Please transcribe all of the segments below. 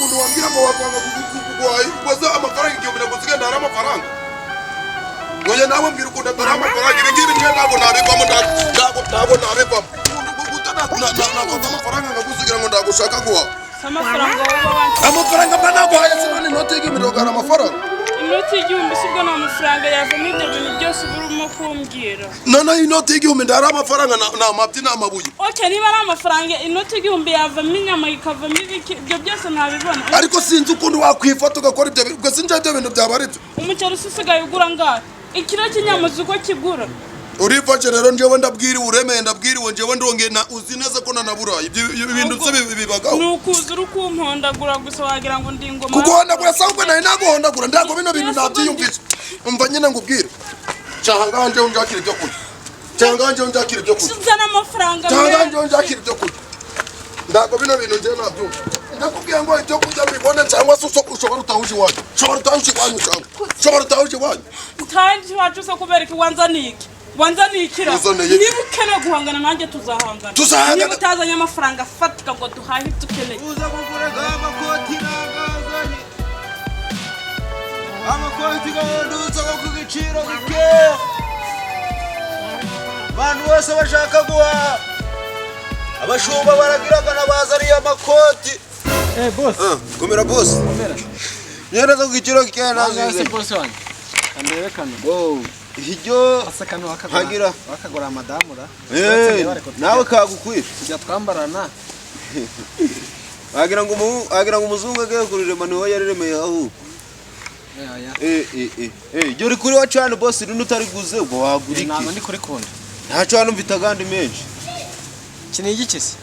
Ukuntu wambwira ngo wakwanga guhaha amafaranga 1000 nagusigaye, ntari amafaranga. Oya, nawe mbwira ukuntu atari amafaranga. Ibi ngibi njye ntabwo nabivamo, ntabwo nabivamo. Nafata amafaranga nkagusigira ngo ndagushaka guhaha? Si amafaranga wowe uba wansi. Amafaranga mba naguhaye si none inoti y'igihumbi hari amafaranga? Inoti y'igihumbi si ubwo ni amafaranga yavamo ibyo bintu byose uba urimo kumbwira? Noneho inoti y'igihumbi ndari amafaranga, ni amabyi, ni amabuye. Okay, niba ari amafaranga, inoti y'igihumbi yavamo inyama, ikavamo ibiki, ibyo byose ntabibona. Ariko sinzi ukuntu wakwifata ugakora ibyo bintu. Ubwo sinzi ibyo bintu byaba ari byo. Umuceri usigaye ugura angahe? Ikiro cy'inyama uzi uko kigura? Urifashe rero. Njyewe ndabwiriwe, uremeye, ndabwiriwe njyewe, ndongeye na uzi neza ko nanaburaye. Ibyo bintu se bibagaho? Ni ukuza uri kumpondagura gusa, wagira ngo ndi ingoma. Kuguhondagura se? Ahubwo nari naguhondagura? Ntabwo bino bintu nabyiyumvisha. Umva nyine ngubwire, cyaha ngaha njyewe njakira ibyo kurya, cyaha ngaha njyewe njakira ibyo kurya. Uzana amafaranga Cyaha ngaha menshi. njyewe njakira ibyo kurya. Ntabwo bino bintu njyewe nabyumva. Ndakubwiye ngo ibyo kurya mbibone, cyangwa se ushobora utahuje iwanyu, ushobora utahuje iwanyu, cyangwa ushobora utahuje iwanyu. Kandi iwacu se kubera iki? Wanzaniye iki? Wanzaniye ikira? Uzaniye iki? Niba ukeneye guhangana nanjye, tuzahangana. Tuzahangana. Niba utazanye amafaranga afatika ngo duhahe ibyo ukeneye. Uza kugura amakoti nagazanye, amakoti gahendutse ku giciro gike. Abantu bose bashaka guhaha, abashumba baragiraga nabazaniye amakoti. Eh, boss. Komera boss. Komera. Nyereza ku giciro gike. Nangahe se? Nazize. Boss wanjye. Kandebe kano. Oh, iryo Asa kano wakagura. Hagira. Wakagura madamura. Eh, nawe kagukwira. Tujya twambarana. Wagira ngo umuzungu agiye kurirema niho yariremeye ahubwo. Eh, oya. Eh eh eh eh, iryo rikuriho cyane boss, rino utariguze ubwo wagura iki? Ntabwo ndi kurikunda. Ntacyo, hano mfite agandi menshi. Iki ni igiki se?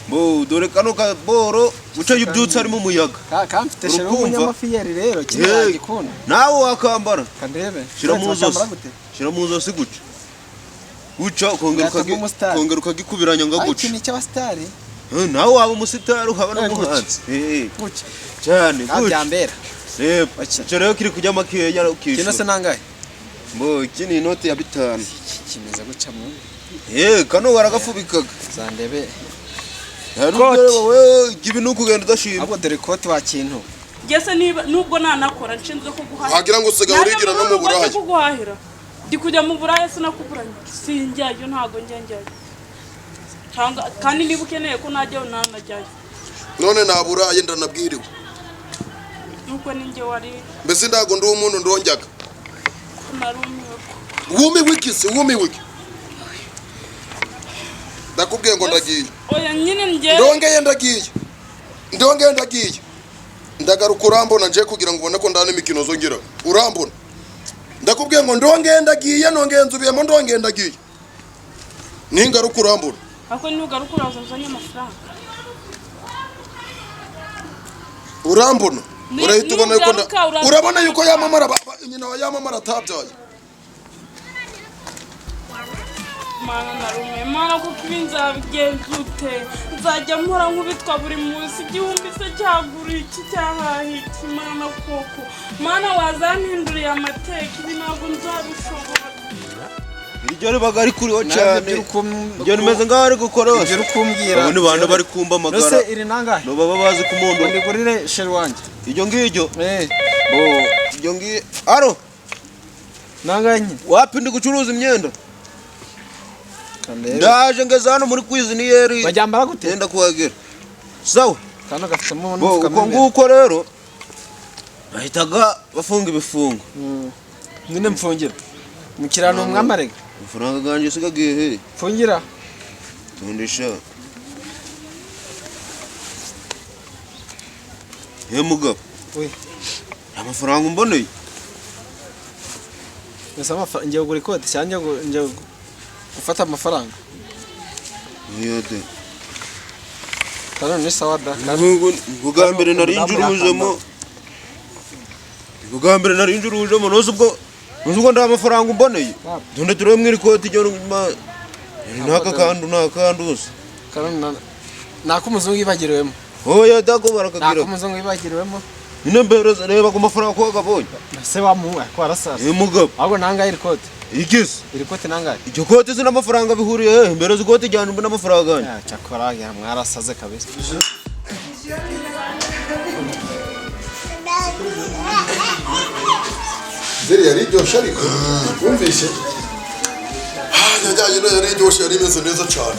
Bo dore kano kaboro uca ubyutse harimo umuyaga. Ka kamfite chéri Urukumva? w'umunyamafiyeri rero kino Hey. yagikunda. Nawe wakambara. Kandebe. Shira mu Wakambara zosi. gute? Shira mu zosi guca. Guca ukongera Yatanga umusitari. ukongera ukagikubiranya ngo Ay, guca. iki ni icy'abasitari. Eh, nawe waba umusitari ukaba Eh, guca. n'umuhanzi. Eh, Gutya. cyane Nta guca. byambera. Reba. Oke. Icyo rero kiri kujya makeya Kino ukishyura. se nangahe? Bo iki ni inoti ya 5. Iki kimeze gutya mu. Eh, kano baragafubikaga. Zandebe. Hari Koti. ubwo wowe ibi ni ukugenda udashima. Ahubwo dore ikoti wa kintu. Ngese niba nubwo nanakora nshinzwe kuguhahira. Wagira ngo usigaye urigira no mu buraya. Nanjye kuguhahira. Ndi kujya mu buraya sinakuburanye. Sinjyayo, ntabwo njya njyayo. Cyangwa kandi niba ukeneye ko najyayo, nanajyayo. None naburaye, ndanabwiriwe. Nuko ninjye wari Mbese ntabwo ndi umuntu ndonjyaga? Ko narumiwe ko. Wumiwe iki se? Wumiwe iki? Ndakubwiye ngo ndagiye. Oya nyine njye. Ndongeye ndagiye, ndongeye ndagiye, ndagaruka urambona nje kugira ngo ubone ko ndana imikino zongera urambona. Ndakubwiye ngo ndongeye ndagiye, nongeye nzubiyemo, ndongeye ndagiye, ningaruka urambona. Ariko nugaruka uraza uzanye amafaranga. Urambona. Urahita ubona yuko Nugaruka uraza urabona yuko yamamara nyina wa yamamara atabyaye. Mana, narumiwe Mana, kuko ibi nzabigenza ute? Nzajya mpora nkubitwa buri munsi. 1000 se cyagura iki, cyahaha iki? Mana koko, Mana wazampinduriye amateka, ibi ntabwo nzabishobora. Iryo ribaga rikuriho Nawe cyane. ibyo Iryo rimeze nk'aho ari gukora Ibyo uri kumbwira. Abo ni bande bari kumpamagara? Nose iri nangahe? No baba bazi kumondo. Ngo ndigurire chéri wanjye. Iryo ngiryo. Eh, Bo iryo ngiyo. Aro, nangahe nyine? Wapi, ndi gucuruza imyenda. Kandebe. Ndaje ngeze hano muri kwiziniyeri. Bajyambara gute? Yenda kuhagera. Sawa. Kano gafitemo Bo n'umufuka uko mo imbere. nguko rero bahitaga bafunga ibifungo. Nyine mfungira. Mukirano umwamarega. Amafaranga ganjye sigagiye he? Mfungira. Tundisha. He mugabo. We. Amafaranga umboneye. Ese amafaranga ngiye kugura ikoti cyangwa ngiye gufata amafaranga? Oya de. Kano ni sawa da. Kano Ubwa mbere nari njurujemo. Ubwa mbere nari njurujemo nuzi ubwo nda amafaranga umboneye. Wapi? Tunde turebe mwiri koti ryo ma naka kandu naka usa. Kano nako umuzungu yibagiriwemo. Oya dako barakagira. Nako umuzungu yibagiriwemo. Nyine mbere reba ku mafaranga ko gabonye. Se wamuha ko arasasa. Eh mugabo. Ahubwo nangahe iri koti? Igisi. Iri koti nangahe? Iryo koti se n'amafaranga bihuriye he? Mbere ikoti ryanjye mbona amafaranga yanjye. Ya, cyakora ya mwarasaze kabisa. Zeri yari iryoshye ariko wumvishe. Yajyanye nayo yari iryoshye, yari imeze neza cyane.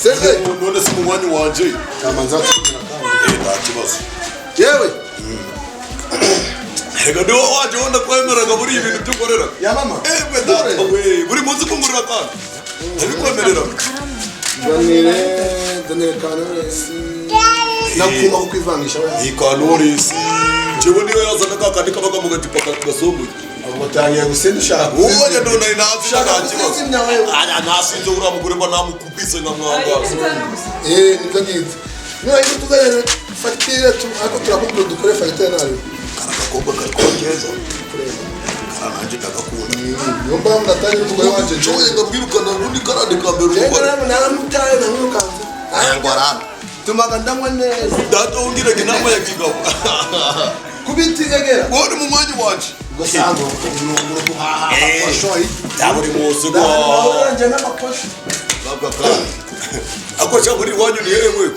Seve. None se umunywanyi wanje? Kamanza tukumira kandi. Nta kibazo. Yewe. Reka ni wowe waje wenda kwemeraga buri ibintu byo ukorera. Ya mama. Ewe data we, buri munsi kungurira kandi ndabikwemerera. Daniel, Daniel Kanores. Nakuma kukwivangisha we. Iyi Kantoresi njyewe niyo yazana ka kandi kabaga mu gacupa gasumbuye. Ubwo utangiye gusinda ushaka. Wowe none ntazi Ushaka nta kibazo. kuzimya wewe. Aya ntasinze uriya mugore mba namukubise nkamwangaza. Nibyo ngibyo. Niba iyo tuzanye fagitire ariko turakubwira dukore fagitire nayo. Kari agakobwa kari kuba keza. Kara nanjye ndagakunda. Niyo mpamvu natangiye umugore wanje. Nshoboye nkabwirukana ubundi karande ka mbere Njyewe umugore. naramutaye namwirukanse. Aya ngo aranga. Tumaga ndanywa neza. Data wongeraga inama ya kigabo. Kubitigegera. Wowe ni mu mwanya wanje. Ugasanga urunguru guhaha amakosho. Bya buri munsi gwa. Njye n'amakosho. Baba kandi. Ako cyangwa uri iwanyu ni hehe we?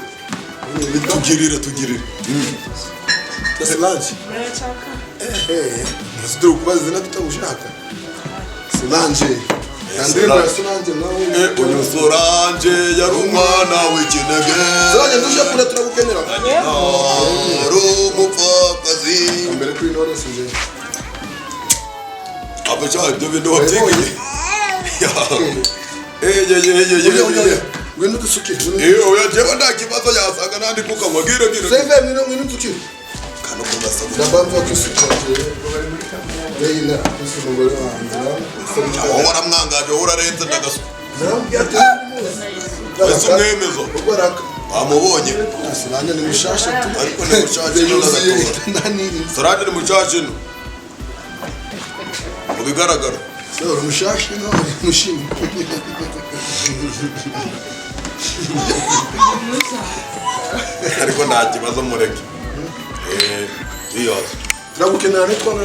Tugirire tugirire. Solange. Turi kubaza izina tutagushaka. Solange. Ndirimbo ya Solange nawe. Uyu Solange yari umwana w'ikinege. Solange ndusha kure turagukenera. Ari umupfakazi. Mbere kuri Knowless nje. Abasha ibyo bintu wabyigiye. Eh. Ngwino dusuke. Oya jewe nta kibazo yasanga nandi kukanywa gira gira. Save ngwino ngwino dusuke. Kano kugasa. Ndabanza kwisuka jewe. Leila isi umugore wanjye. Wowe waramwangaje wowe urarenze ndagasuka. Narambwiye ati Ese umwemezo. Ubwo araka. Wamubonye. Solange ni mushasha tu. Ariko ni mushasha ino ndagatora. Solange ni mushasha ino. Mu bigaragara. Uri mushasha ino uri mushimwe. Ariko nta kibazo mureke. Iyo. Turagukenera ariko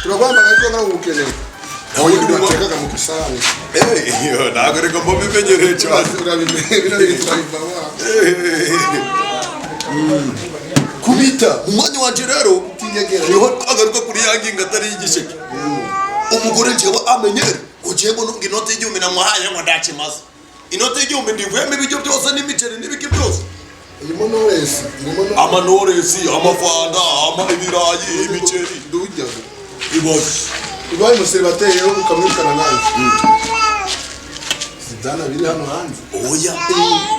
turaguhamagara ariko naragukenera. Ntabwo watekaga mu kisahani. Iyo ntabwo ariko mbimenyereye cyane. Kubita. Mu mwanya wanje rero niho twagaruka kuri ya ngingo atari y'igisheke. Umugore njyewe amenyere ugiye ngo nubwo inoti y'igihumbi namuhaye ngo ndakimaze. Inoti y'igihumbi ndivuyemo ibiryo byose n'imiceri n'ibiki byose. Irimo Knowless, irimo Ama Knowless, amafanta, ama ibirayi, imiceri. Ndujya. Ibaze. Ibaye umuseribateri rero ukamwirukana nanjye. Zidana biri hano hanze. Oya.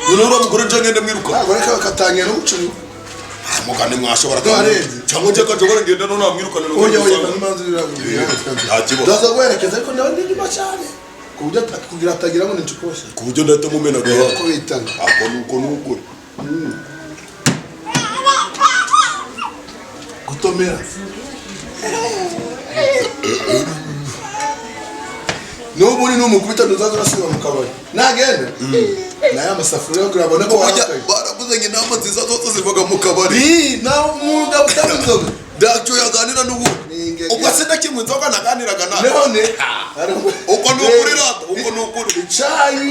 None uriya mugore nje ngende mwirukana. Ntabwo reka bakatangira no gucuruza. Mugane mwashobora Ndarenze. cyangwa njye kajobora ngenda none namwirukana. Oya oya n'imanzu iraguye. Nta kibazo. Ndaza guherekeza ariko nawe ndi nyuma cyane. Ku buryo kugira atagira ngo nicukoshe. Ku buryo ndahita mumena gahanga. Ko bitana. Ako nuko nukuri. Gutomera. N'ubu uri n'umukubita ntuzaza urasubira mu kabari. Nagenda. Nayo amasafuriya yo kurabona ko warakaye. Baravuze ngo inama nziza zose zivaga mu kabari. Nawe umugabo utanywa inzoga. Ntacyo yaganira n'ubundi. Ubwo se ndakimwe inzoga naganiraga nawe. None. Uko ni ukuri rata, uko ni ukuri. Icyayi.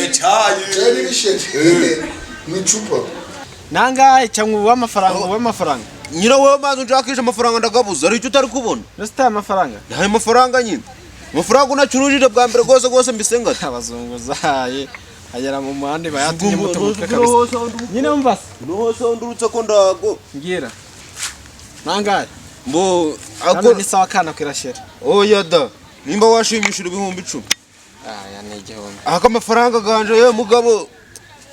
Icyayi. Icyayi n'ibisheke. N'icupa. Nangahe cyangwa ubu amafaranga ubu amafaranga. Nyirawe mazi unshakisha amafaranga ndagabuza hari icyo utari kubona. Nose amafaranga? Ntayo mafaranga nyine. Amafaranga unacurujije bwa mbere rwose rwose mbisengate. Abazunguzaye agera mu muhanda bayatumye moto mutwe kabisa. Nyine umva se. No hose ndurutse ko ndago. Ngira. Nangahe? Mbo ako ni sawa kana kwirashira. Oya da. Nimba washimishira 10,000. Aya ni 1000. Aka amafaranga ganje ye mugabo.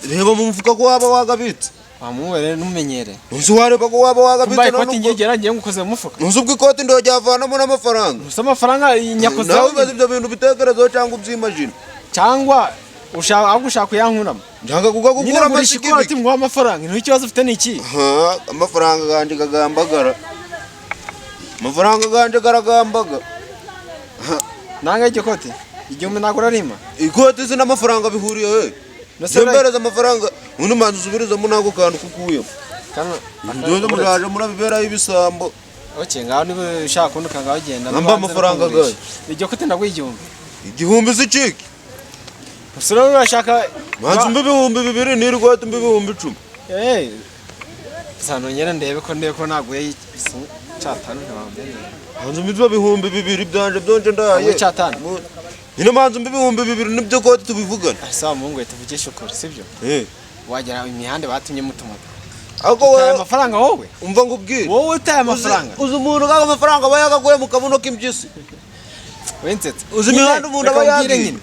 Reba mu mufuka ko waba wagabitse. Wamuwere numenyere. Nzi wareba ko waba wagabitse. Mbaye ikoti ngegera ngiye ngukoze mu mufuka. Nzi ubwo ikoti ndo ryavanamo n'amafaranga. Nzi amafaranga nyakoze. Nawe ubaze ibyo bintu bitekerezo cyangwa ubyimagine. Cyangwa ushaka ahubwo ushaka kuyankuramo. Njanga kugakura amashyi ikoti ngo amafaranga. Nti ikibazo ufite ni iki? Ha, amafaranga ganje gagambagara. Amafaranga ganje garagambaga. Nanga iryo koti? 1000 nagura rima. Ikoti se n'amafaranga bihuriye he? Nsembereza amafaranga undi manzu usubirizamo nako kantu kukuyemo. Kano ndoze muraje murabibera ibisambo. Okay ngaho niba ushaka kunduka ngaho genda. Namba amafaranga gaye. Iryo kote ndaguha 1000. 1000 ziciki. Usura urashaka manzu mbe 2000 nirwo mbe 10,000. Eh. Sanongera ndebe ko ndebe ko naguye cyatanu ntibambenera. Manzu mbi 2000 byanje byonje ndaye. Wowe cyatanu? Nyine manzu mbi 2000 nibyo koti tubivugana. Sawa muhungu we, tuvugishe ukuri sibyo? Eh. Wagera imihanda batumye mutumutwe. Ako Utaye wowe amafaranga wowe? Umva ngubwire. Wowe utaye amafaranga? Uzi umuntu kaga amafaranga aba yagakuye mu kabuno k'impyisi. Wensetse. Uzi imihanda umuntu aba yagiye. Nyine.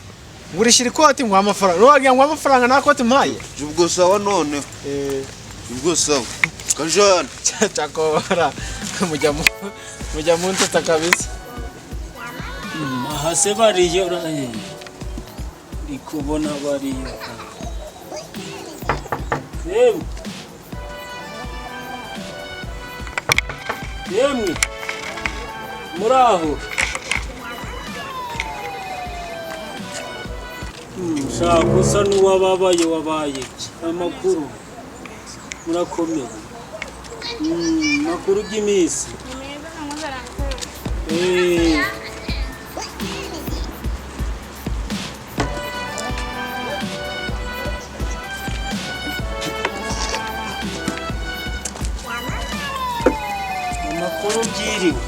Ngurishira ikoti nguha amafaranga. Wagira ngo amafaranga nta koti mpaye? Ubwo sawa none. Eh. Ubwo sawa. Kajana. Cyakora mujya mu ntata kabisa. Aha se bariyo uraye. Ndi kubona bariyo. Yemwe. Yemwe. Muraho. Shaka usa n'uwababaye wabaye iki? Amakuru. Murakomeye. Makuru by'iminsi. Amakuru byiriwe.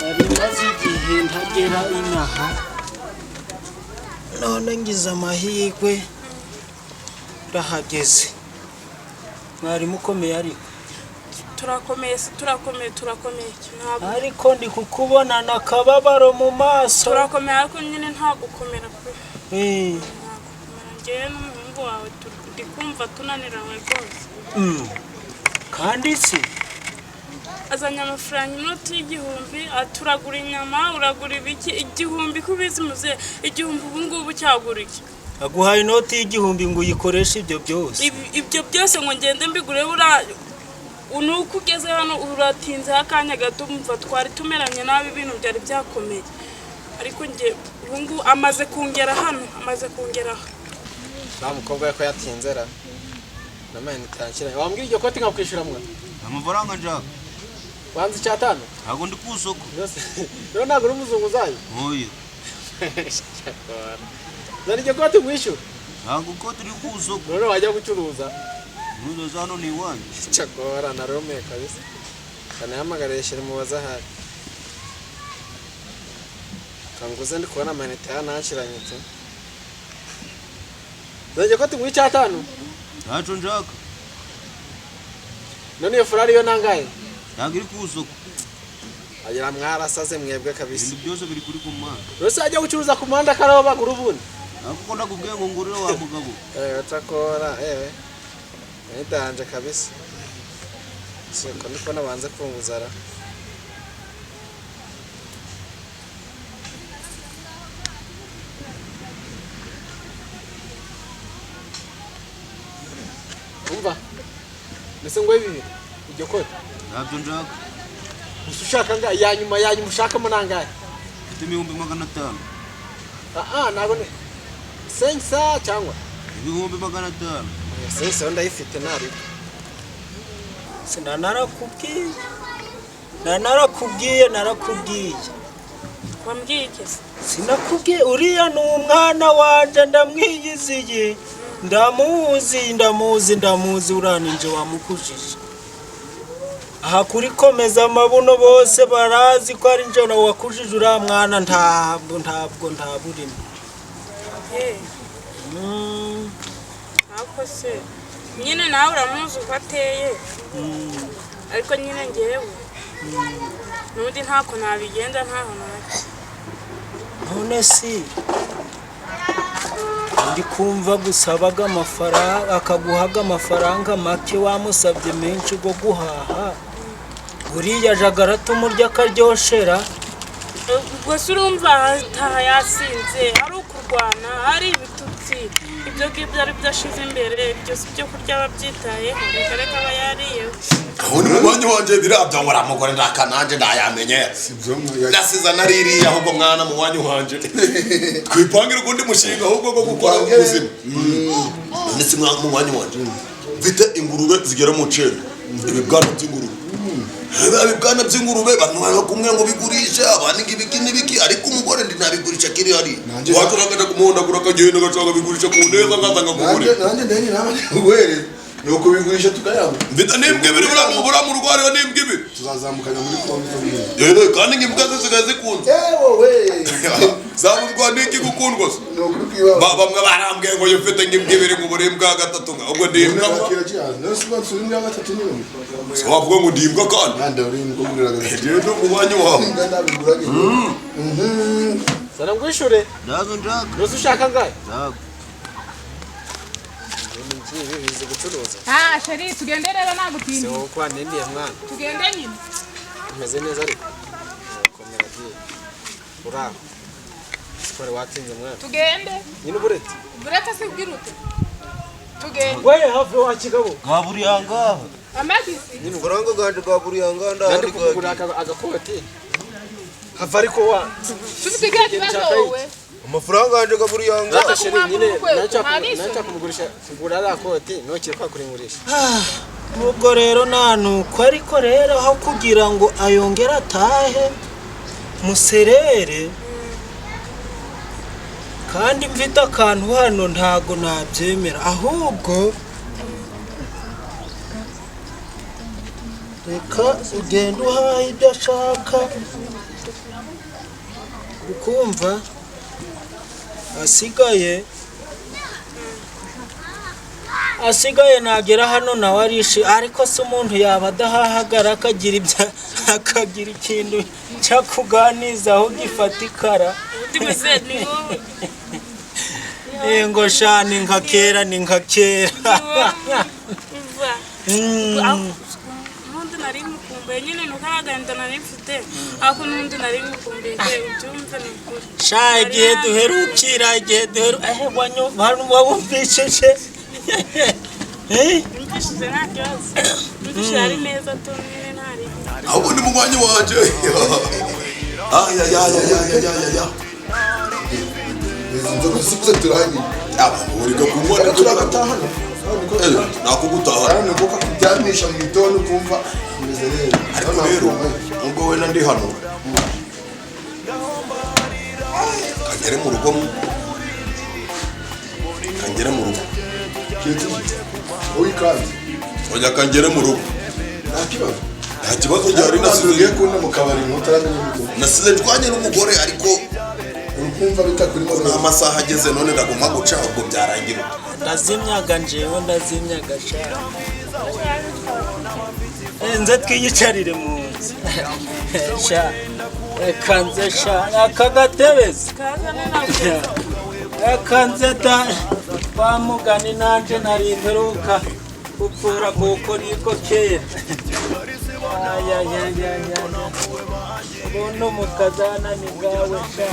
Nari maze igihe ntagera inaha. None ngize amahirwe ndahageze. Mwari mukomeye ariko? Turakomeye, turakomeye, turakomeye. Ntabwo ariko ndi kukubona na kababaro mu maso. Turakomeye ariko nyine nta gukomera pe. Ngewe n'umuhungu wawe ndi kumva tunaniranywe rwose. Kandi se azanye amafaranga inoti y'igihumbi, aturagura inyama, uragura ibiki, igihumbi kubizi muze, igihumbi ubu ngubu cyagura iki? Aguhaye inoti y'igihumbi ngo uyikoreshe ibyo byose. Ibyo byose ngo ngende mbigure bura nuko ugeze hano uratinze akanya gato umva twari tumeranye nabi ibintu byari byakomeye. Ariko nge ubu ngubu amaze kungera hano, amaze kungera. Nta mukobwa ko yatinze ra. Namene tankira. Wambwira iryo koti nkakwishura mwa? Amafaranga njaka. Wanze cyatanu? Ntabwo ndi ku isoko. Rero ntabwo uri umuzunguzayi? Oya. Zana iryo koti mwishyura. Ntabwo koti uri ku isoko. None wajya gucuruza. Ntuzoza hano ni iwanyu. Cyakora naromeye kabisa. Kanahamagara yishyira umubaza ahari. Kanguze ndi kubona amanite yanashiranye tu. Zana iryo koti nguhe icyatanu? Ntacyo nshaka. None iyo furari yo nangahe? Ntabwo iri ku isoko. Agira mwarasaze mwebwe kabisa. Ibintu byose biri kuri ku muhanda. Rwose ajya gucuruza ku muhanda karaho bagura ubundi. Ntabwo ndakubwiye ngo ngurire wa mugabo. Utakora Nidanje kabisa. Siko ndiko nabanze kunguzara. Umva. Mbese ngo ibi iryo koti? Ntabyo nshaka. Ushaka nga ya nyuma ya nyuma ushakamo nangahe? Mfite 500,000. Ntabwo ni 500 cyangwa 500,000. Sese ndayifite nari. Sinarakubwiye. Narakubwiye, narakubwiye. Wambwiye iki se? Sinakubwiye uriya ni umwana wanje ndamwiyiziye. Ndamuzi, ndamuzi, ndamuzi uraninje wamukujije. Aha kuri komeza amabuno bose barazi ko ari nje wakujije uriya mwana ntabwo ntabwo ntaburimo. Ariko se nyine nawe uramuzi uko ateye. Ariko nyine ngewe n'undi ntako nabigenza ntaho nacyo. None si ndi kumva gusabaga amafaranga akaguhaga amafaranga make wamusabye menshi go guhaha. Uriya jagara tumurya akaryoshera. Ubwo se urumva ataha yasinze ari ukurwana ari ibitutsi ibyo ngibyo ari byo ashize imbere byose ibyo kurya ababyitayeho reka reka aba yariyeho. Aho ni mu wanje birabyo ngo ramugore ndakananje ndayamenye. Nasiza naririya ahubwo mwana mu wanyu wanje. Twipangira ugundi mushinga ahubwo go gukora ubuzima. Ndetse mwana mu wanyu wanje. Mfite ingurube zigera mu 9. Ibibwana by'ingurube. Ibibwana by'ingurube bantu bakumwe ngo bigurisha abandi ngibiki nibiki ariko umugore ndi nabigurisha kiri hari. Waturangana kumuhondagura akagenda agashaka bigurisha ku neza ngaza ngakugurira. Nanjye ndenye nabanje guhereza. Ni ukubigurisha tukayagura. Mfite n'imbwa ibiri buriya mu rugo hariho n'imbwa ibiri. Tuzazamukanya muri konti zo mu Yewe, kandi ngo imbwa zisigaye zikunze. Ewo we. Zabuzwa n'iki gukundwa se? Ni ukuri kwibaza. Bamwe barambwiye ngo iyo ufite nk'imbwa ibiri ngo ubure imbwa ya gatatu, ngo ubwo ndi imbwa. Akira kihaza. None se ubanza uri imbwa ya gatatu nyine? Se wavuga ngo ndi imbwa kandi? Nande uri imbwa ugurira gatatu. Njyewe ndi umunywanyi wawe. Imbwa ntabiguraga. Zana ngwishure. Ntazo nshaka. Rose ushaka angahe? Ntabwo. Ibi bizi gucuruza. Ah, chéri, tugende rero Se nagutindiye. wowe ko wantindiye mwana. Tugende nyine. Umeze neza ariko. Komera diye. Uraho. Sikore watinze mwana. Tugende. Nyine uburetse. Buretse se ubwira ute? Tugende. We have wa kigabo. Gaburiye ahangaha. Amagisi. Amafaranga ganje gaburiye ahangaha Nandi ndahari kukugura gagiye. agakoti. Hava ariko wa. Tufite ikihe kibazo wowe? Amafaranga yanje gaburiye ahangaha. Rata chéri nyine Urwego, nacyo nta n'isoni. nacyo kumugurisha kugura ariya koti ntukiri kwa kuringurisha. Nubwo rero nta nuko ariko rero aho kugira ngo ayongere atahe muserere kandi mfite akantu hano ntago nabyemera, ahubwo reka ugende uhahe ibyo ashaka ukumva asigaye nagera hano nawe arishi. Ariko se umuntu yaba adahahagara akagira ibya akagira ikintu cyakuganizaho gifatikara? Ubundi muze ni wowe. Ngo sha ni nka kera, ni nka kera. Umva. N'undi nari mukumbuye nyine, nuko ari agahinda nari mfite, ariko n'undi nari mukumbuye pe, ubyumve ni ukuri. Sha igihe duherukira, igihe duheru wawumvishije. Eh? Numvishije nta kibazo, numvishije ari neza tu nyine ntari. Ahubwo ni munywanyi wanje. Ayayayayayayaya. Izi nzoga zikuze turangiye. Uriga kunywa. Ariko turagatahana. Nakugutaha. Hano ni uko kuryamisha mu gitondo ukumva umeze neza. Ariko rero nubwo wenda ndi hano, kangere mu rugo, kangere mu rugo. Keretse uwikanze. Oya, kangere mu rugo. Nta kibazo. Nta kibazo gihari. Nasize Nasize ugiye kunda mu kabari ntutaramenya ibyo. Nasize ndwanye n'umugore ariko Urukumva bitakurimo nta neza. masaha ageze none ndagomba guca, ubwo byarangira. Ndazimyaga njewe, ndazimyaga sha. Nze twiyicarire mu nzu sha, reka nze sha aka gatebezi. Kazane ntabwo. Reka nze da wa mugani nanje nari mperuka gupfura kuko niko kera. Ayayayaya, ubundi umukazana ni bwawe sha.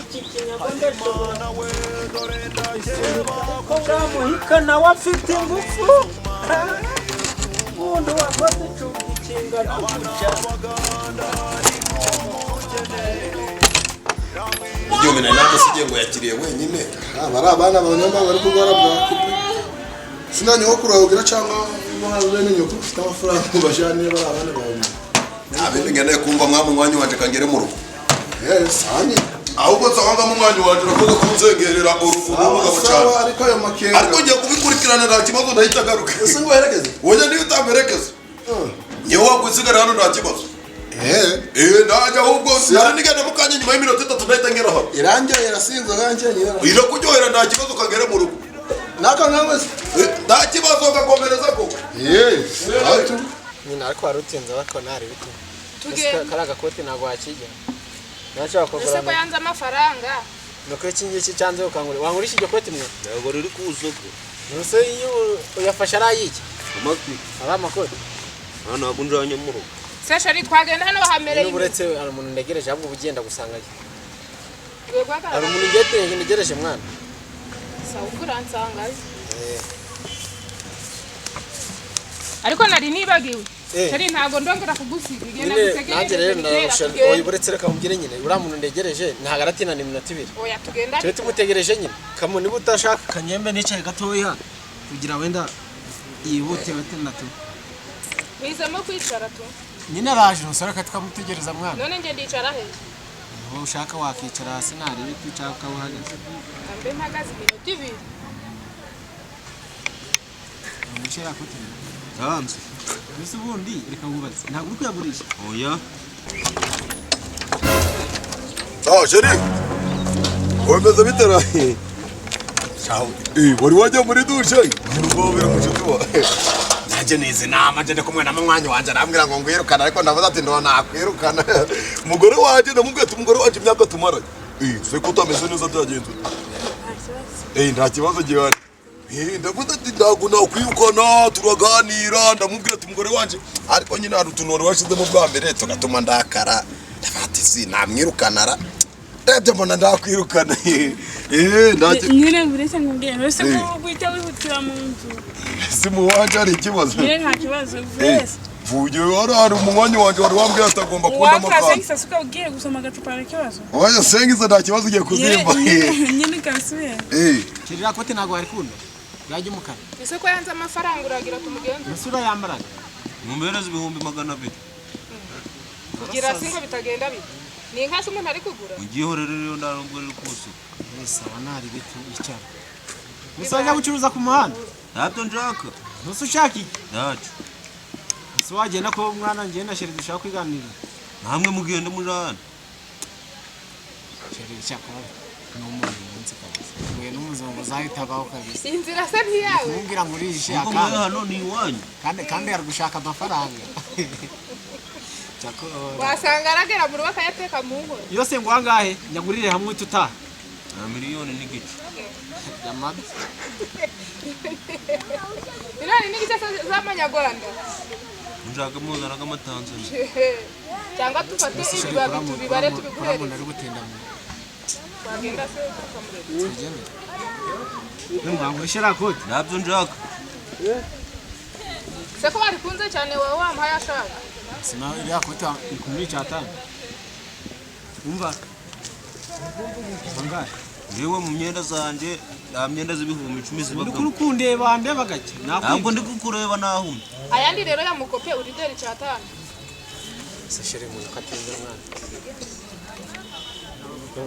Iki kinyago ndashobora ko uramuhika nawe afite ingufu. Umuntu wakoze icumbi kingana gutya. Igihumbi nari namusigiye ngo yakiriye wenyine. Aba ari abana bawe, niyo mpamvu bari kurwara bwaki pe. Sina nyokuru wawe ugira cyangwa bene nyokuru ufite amafaranga ngo bajyane niba ari abana bawe. Nta bindi nkeneye kumva mwa munywanyi wanje, kangere mu rugo. Sani. Ahubwo nsanga munywanyi wanje urakoze kunzengerera urumugabo cyane. Sawa, ariko ayo makenga. Ariko ngiye kubikurikirana, nta kibazo, ndahita agaruka. Ese ngo uherekeze? Oya, niyo utamperekeza ngewe wakwisigara hano nta kibazo. Eh, najya ahubwo nari nigenda mu kanya, nyuma y'iminota 3 ndahita ngera hano. Irangyohera sinzo nkanjye nyira. Irakuryohera, nta kibazo, kagere mu rugo. Naka nkawe se? Eh, nta kibazo, gakomereza ko. Atu. Nyine ariko wari utinze ariko ntari bite. Tugende. Kariya gakoti ntabwo wakijya. Nacyo Ese ko wakagura. yanze amafaranga? Nuko iki ngiki cyanze ukangura. Wangura iki gikoti mwe? Ntabwo riri ku isoko. Nuse iyo uyafashe ari ayiki? Amatwi. Ari amakoti. Nta ntabwo njanye mu rugo. Se chéri, twagenda hano bahamereye. Niba uretse hari umuntu ntegereje, ahubwo uba ugenda gusangayo. Ugiye guhagarara? Hari umuntu ugiye ntegereje mwana. Sawa, ubwo uransangayo. Ariko nari nibagiwe. Eh. Chéri, ntabwo ndongera kugusiga. Igenda Nyine gutegereze nanjye rero bitera, ndarusha. tugende. Oya, uretse reka mubwire nyine uriya muntu ntegereje ntabwo aratinana iminota 2. Oya, tugenda. Tube tumutegereje nyine. Kamu niba utashaka kanyembe nicaye gatoya kugira wenda yihute wete na tu. Mpisemo kwicara tu. Nyine araje umusore akatwamutegereza mwana. None njye ndicara he? Aho ushaka wakicara hasi, ntarebe ibiti cyangwa ukaba uhagaze. Mbe mpagaze iminota 2. Wicara kote. Hanze. Mbese ubundi reka nkubaze, ntabwo uri kuyagurisha? Oya. Ah, chérie. Wemeze bitera. Ciao. Wari wajya muri douche? Ngubobera mushuti wa. Nanjye nizi nama nje ndi kumwe na mwanya wanje, arambwira ngo ngwirukana, ariko ndavuze ati ndo nakwirukana. Umugore wanje, ndamubwira ati umugore wanje imyaka tumaranye. Se ko utameze neza byagenze ute? Nta kibazo gihari. Ndavuze ati ntabwo nakwirukana, turaganira, ndamubwira ati umugore wanje, ariko nyine hari utuntu wari washizemo bwa mbere tugatuma ndakara. Ndavuga ati si namwirukana ra. Ndebye mbona ndakwirukana. Ntacyo. Nyine buretse nkubwire, uretse ko guhita wihutira mu nzu. Si mu wanje hari ikibazo? Nyine nta kibazo, buretse. Mvuye hari umunywanyi wanje wari wambwiye ati agomba kubona Uwaka amafaranga. sengisa suka ugiye gusoma agacupa, hari ikibazo? Oya, sengiza nta kibazo, ugiye kuzimba. Nyine ikabisubira. Kirira kote ntabwo warikunda yajya umukara. Ese ko yanze amafaranga, uragira tumugenze? Mbese urayambaraga? Mumpereze 200,000. Kugira si ngo bitagenda bite? Ni inka se umuntu ari kugura? Mugihorere rero, nta nubwo riri kuso. Sawa, ntari ibiti, icara. Mbese wajya gucuruza ku muhanda? Ntabyo nshaka. Ntuse ushaka iki? Ntacyo. Ese wagenda ko mwana ngenda, chérie, dushaka kwiganirira. Namwe mugende mujana. Chérie, cyakora ni umuntu munsi kabisa, mwe n'umuzungu uzahita abaho kabisa. Inzira se ntiyawe? Kumubwira ngo urishe Ubwo mwe akandi hano ni iwanyu. Kandi ari gushaka amafaranga, cyakora. Wasanga aragera mu rugo akayateka mu nkono. Yose ngo angahe? Nyagurire hamwe tutaha. Nta 1.5 miliyoni. Yamabi. 1.5 miliyoni z'amanyarwanda. Nshaka muzana k'amatanzania. Cyangwa dufate ibibabi tubibare tubiguhereze. Ari gutinda mu Wagenda se ukamureba. Tugende. Ngo shira kote. Ntabyo nshaka. Se ko barikunze cyane, wowe wamuhaye ashaka. Sina iriya kote ikumuri cyatanu. Umva. Angahe? Njyewe mu myenda zanjye nta myenda z'10,000 Ndi zibagamo. kuri kundeba ndeba gake. Ntabwo ndi kukureba, nahumye. Ayandi rero yamukope urideri cyatanu. Se chérie, umuntu ko atinze umwana.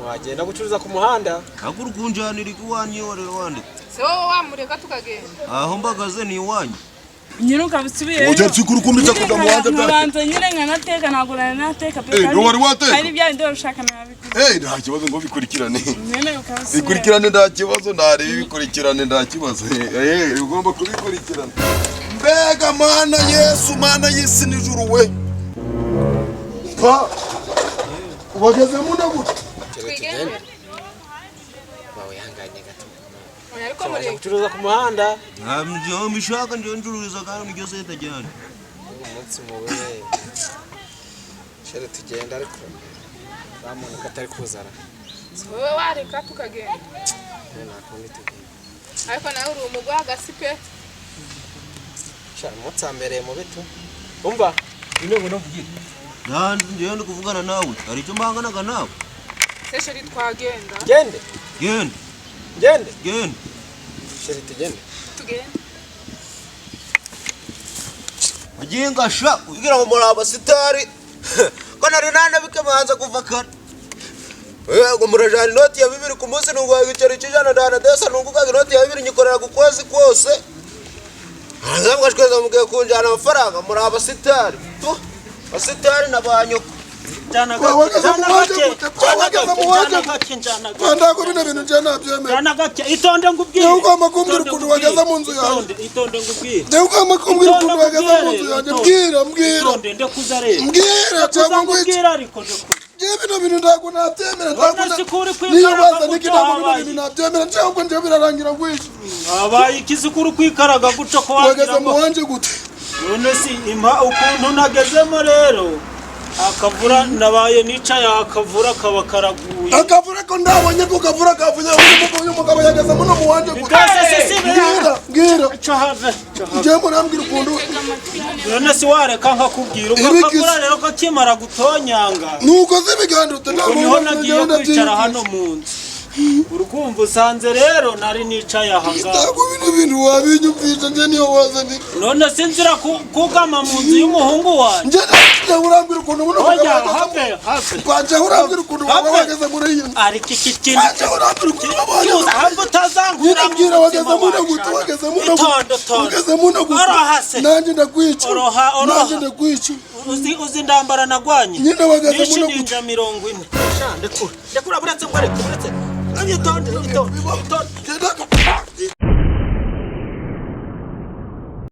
Wagenda gucuruza ku muhanda. Ntabwo uri kunjanira iwanyu iyo wari wanditse. Se wowe wamureka tukagenda. Aho mbagaze ni iwanyu. Nyine ukabisubiyeyo. Ujya nsikura ukuntu kuja mu wanje bya. Nkabanza nyine nkanateka, ntabwo nari nateka pe. Ntiwari wateka? Hari bya bindi ushaka nabiguze. Nta kibazo, ngo bikurikirane. Nyine ukabisubira. Bikurikirane, nta kibazo, ntarebe bikurikirane, nta kibazo. Ugomba kubikurikirana. Mbega mana Yesu, mana y'isi n'ijuru we. Pa. Wageze mu gute? Twigendere. Wawe yihanganye gato. Oya, ariko Wajya mureke. gucuruza ku muhanda. Ntabyo mbishaka, njyewe ncururiza kandi niryo seta ryanje. Umunsi mubi. Chérie, tugenda, ariko uramuntu ko atari kuzara. Se wowe wareka tukagenda. Nta kundi, tugenda. Ariko nawe uri umugwa hagasi pe. Sha, umunsi wa mbere mubi tu. Umva. Ino ngo nuvugire. Njyewe ndi kuvugana nawe, hari icyo mbanganaga nawe? Se chérie, twagenda. Gende. Genda. Gende. Genda. Chérie, tugende. Tugende. Muginga sha, kugira ngo muri abasitari ko nari nanabikemanza kuva kare. Yego, murajana inoti ya 2 ku munsi, nunguka igiceri cy'ijana ndana desa, nunguka inoti ya 2 nyikorera ku kwezi kose. Hanze twese mugiye kunjana amafaranga, muri abasitari tu, abasitari na ba nyoko. Jana Wageze gake, mu wanje jana gute? gake, Wageze mu wanje jana gute? gake, jana gake. Ntabwo bino bintu njye nabyemera. Jana gake, itonde ngubwire. Niba ugomba kumbwira Itonde ukuntu ngubwire. wageze mu nzu yanjye. Itonde, itonde ngubwire. Niba ugomba kumbwira Itonde ukuntu wageze mu nzu ngubwire, yanjye, itonde. mbwira, mbwira. Itonde ndekuza rero. Mbwira Ndekuza cyangwa ngwice. ngubwire, ariko ndekuza. Njye bino bintu ntabwo nabyemera, ntabwo None si ko uri niyo kwikaraga baza niki, gutyo, ntabwo bino habaye bintu nabyemera, cyangwa njye birarangira ngwice. Habaye iki? Ko uri kwikaraga gutyo, ko Wageze wagira mu ngo wanje gute? None si impa ukuntu nagezemo rero, akavura nabaye nicaye, akavura kaba karaguye. Akavura ko ndabonye ko kavura kavuye, uyu mugabo yageze muno mu wanje gute? Bwase se si Mbwira, mbwira. Cyo have, cyo have. Njye murambwira ukuntu. None si wareka nkakubwira ubwo Ibiki akavura se? rero kakimara gutonyanga, Nuko se ibiganiro ubwo niho nagiye kwicara hano mu nzu. Urukumva usanze rero nari nicaye aha ngaha. Ntabwo bino bintu wabinyumvisha, njye niyo wazanira. None sinzira kugama mu nzu y'umuhungu wanjye. Njye nawe urambwira ukuntu buno Oya, mugabo have have. Kwanje urambwira ukuntu waba Have. wageze muri iyi nzu. Ariko iki kintu Kwanje urambwira ukuntu waba wageze cyuza muri habe utazankura iyi nzu. Nyine wageze muno gute, wageze muno gute, Itondo tondo. wageze muno gute? Oroha se. Nanjye ndakwica. Oroha, oroha. Nanjye ndakwica. Uzi ndambara nagwanye. Nyine wageze Nishe muno gute? ninja 40. Sha ndekura. Ndekura buretse ngwareke buretse. Itonde itonde. Itonde. Genda.